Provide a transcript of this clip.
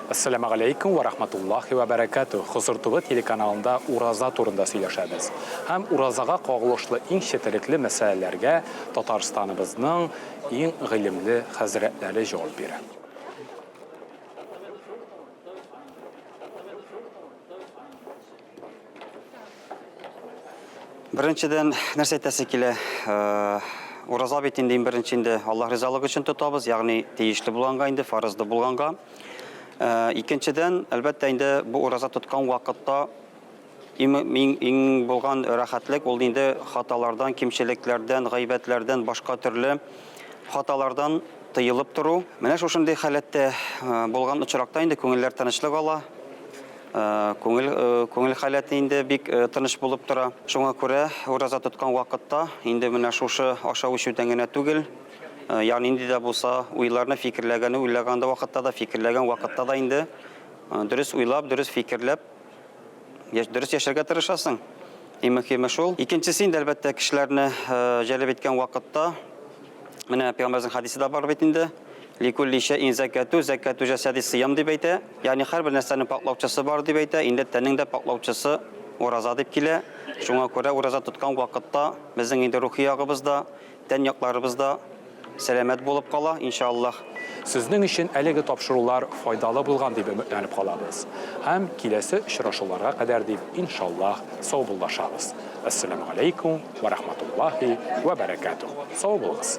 Әссәламегаләйкүм вә рахматуллахи вә бәрәкәтүһ! Хозур ТВ телеканалында ураза турында сөйләшәбез. Һәм уразага кагылышлы иң четерекле мәсьәләләргә Татарстаныбызның иң гыйлемле хәзрәтләре җавап бирә. Беренчедән, нәрсә әйтәсе килә? Ураза бит инде иң беренче инде Аллаһ ризалыгы өчен тотабыз, ягъни тиешле булганга инде, фарызлы булганга. Икенчедән, әлбәттә инде бу ураза тоткан вакытта иң, иң, иң булган рәхәтлек ул инде хаталардан, кимчелекләрдән, гайбәтләрдән, башка төрле хаталардан тыелып тору. Менә шушындый халәттә булган очракта инде күңелләр тынычлык ала. Күңел, күңел халәте инде бик тыныч булып тора. Шуңа күрә ураза тоткан вакытта инде менә шушы ашау-эчүдән генә түгел, ягъни нинди дә булса уйларны фикерләгәне уйлаган да вакытта да, фикерләгән вакытта да инде дөрес уйлап, дөрес фикерләп, дөрес яшәргә тырышасың. Иң мөһиме шул. Икенчесе инде, әлбәттә, кешеләрне җәлеп иткән вакытта, менә пәйгамбәребезнең хәдисе дә бар бит инде. Ликулли шәйин зәкәтү, зәкәтү җәсәди сыям дип әйтә. Ягъни һәрбер нәрсәнең пакълаучысы бар дип әйтә. Инде тәннең дә пакълаучысы ураза дип килә. Шуңа күрә ураза тоткан вакытта безнең инде рухи ягыбыз да, тән якларыбыз да сәламәт булып кала, иншаАллаһ. Сезнең өчен әлеге тапшырулар файдалы булган дип өметләнеп калабыз. Һәм киләсе очрашуларга кадәр дип, иншаллаһ, саубуллашабыз. Әссәламү галәйкүм вә рахматуллаһи вә бәрәкәтүһ. Сау булыгыз!